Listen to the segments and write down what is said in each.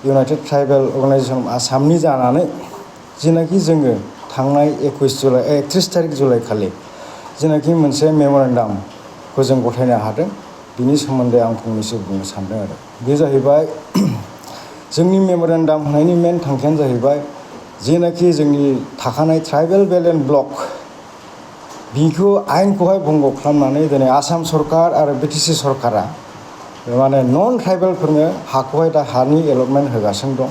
United tribal organisation आसामनि जानानै जेनाखि जोङो थांनाय 31 थारिख जुलाइ खालि जेनाखि मोनसे मेम'रेन्डामखौ जों गथायनो हादों बिनि सोमोन्दै आं फंनैसो बुंनो सानदों आरो बे जाहैबाय जोंनि मेम'रेन्डाम होनायनि मेन थांखियानो जाहैबाय जेनाखि जोंनि थाखानाय ट्राइबेल बेल्ट एन्ड ब्लक बिखौ आयेनखौहाय भंग खालामनानै दिनै आसाम सरकार आरो BTC सरकारा माने नन ट्राइबेलफोरनो हाखौहाय दा हानि एलटमेन्ट होगासिनो दं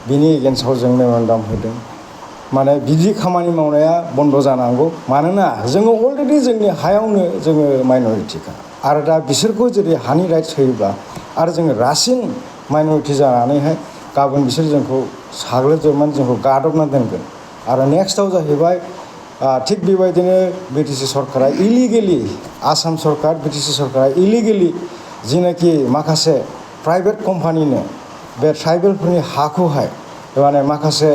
बिनि एगेन्स्टआव जों मेम'रेन्डाम होदों माने बिदि खामानि मावनाया बन्द जानांगौ मानोना जोङो अलरेडि जोंनि हायावनो जोङो माइन'रिटिखा आरो दा बिसोरखौ जुदि हानि राइट्स होयोब्ला आरो जोङो रासिन माइन'रिटि जानानैहाय गाबोन बिसोर जोंखौ साग्लोबजोबनानै जोंखौ गादबना दोनगोन आरो नेक्स्टआव जाहैबाय थिग बेबायदिनो BTC सरकारा इलिगेलि आसाम सरकार BTC सरकारा इलिगेलि जिनाखि माखासे प्राइभेट कम्पानिनो बे ट्राइबेलफोरनि हाखौहाय माने माखासे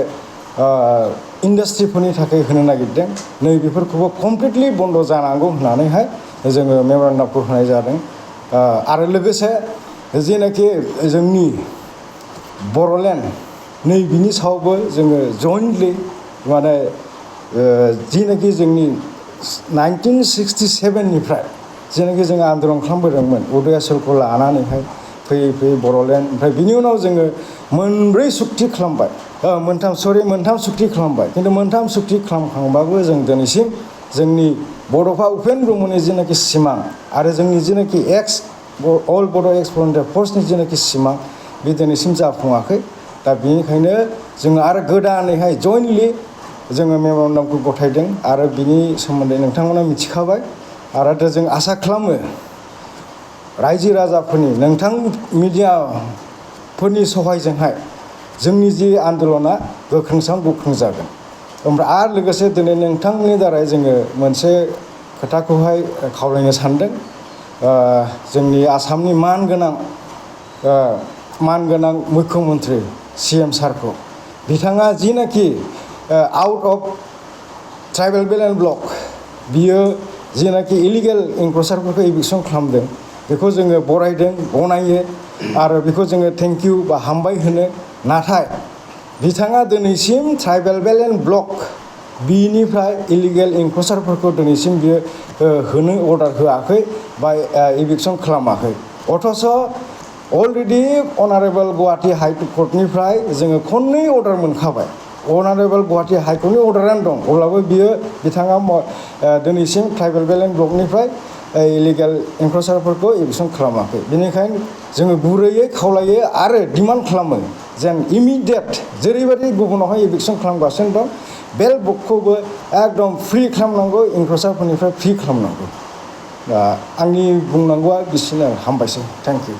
इन्डास्ट्रिफोरनि थाखाय होनो नागिरदों नै बेफोरखौबो कमप्लिटलि बन्द जानांगौ होननानैहाय जोङो मेम'रेन्डामखौ होनाय जादों आरो लोगोसे जेनाखि जोंनि बर'लेण्ड नै बिनि सायावबो जोङो जइन्टलि माने जिनाखि जोंनि 1967निफ्राय जेनाखि जोङो आन्दलन खालामबोदोंमोन उदयाचलखौ लानानैहाय फैयै फैयै बर'लेण्ड ओमफ्राय बिनि उनाव जोङो मोनथाम सुक्ति खालामबाय खिन्थु मोनथाम सुक्ति खालामखांबाबो जों दिनैसिम जोंनि बड'फा उपेन ब्रह्मनि जेनाखि सिमां आरो जोंनि जेनाखि अल बड' एक्स भलुन्टियार फर्सनि जेनाखि सिमां बे दिनैसिम जाफुङाखै दा बेनिखायनो जोङो आरो गोदानैहाय जइन्टलि जोङो मेम'रेन्डामखौ गथायदों आरो बिनि सोमोन्दै नोंथांमोना मिथिखाबाय आरो दा जों आसा खालामो रायजो राजाफोरनि नोंथां मिडियाफोरनि सहायजोंहाय जोंनि जि आन्दलना गोख्रों जागोन ओमफ्राय आरो लोगोसे दिनै नोंथांमोननि दारै जोङो मोनसे खोथाखौहाय खावलायनो सानदों जोंनि आसामनि मानगोनां मुख्यमन्त्रि CM सारखौ बिथाङा जिनाखि out of tribal belt and block बियो जिनाखि इलिगेल एनक्ल'सारफोरखौ इभिक्सन खालामदों बेखौ जोङो बरायदों गनायो आरो बेखौ जोङो थेंक इउ बा हामबाय होनो नाथाय बिथाङा दिनैसिम ट्राइबेल बेल्ट एन्ड ब्लक बिनिफ्राय इलिगेल एनक्ल'सारफोरखौ दिनैसिम बियो होनो अर्डार होआखै बा इभिक्सन खालामाखै अथ'स' अलरेडि अनारेबल गुवाहाटि हाइकर्टनिफ्राय जोङो खननै अर्डार मोनखाबाय अनारेबल गुवाहाटि हाइकर्टनि अर्डारानो दं अब्लाबो बिथाङा दिनैसिम ट्राइबेल बेल्ट एन्ड ब्लकनिफ्राय इलिगेल एनक्ल'सारफोरखौ इभिक्सन खालामाखै बेनिखायनो जोङो गुरैयै खावलायो आरो डिमान्ड खालामो जेन इमिडियेट जेरैबायदि गुबुनावहाय इभिक्सन खालामगासिनो दं बेल्ट ब्लकखौबो एकदम फ्रि खालामनांगौ एनक्ल'सारफोरनिफ्राय फ्रि खालामनांगौ दा आंनि बुंनांगौआ बिसिनो हामबायसै थेंक इउ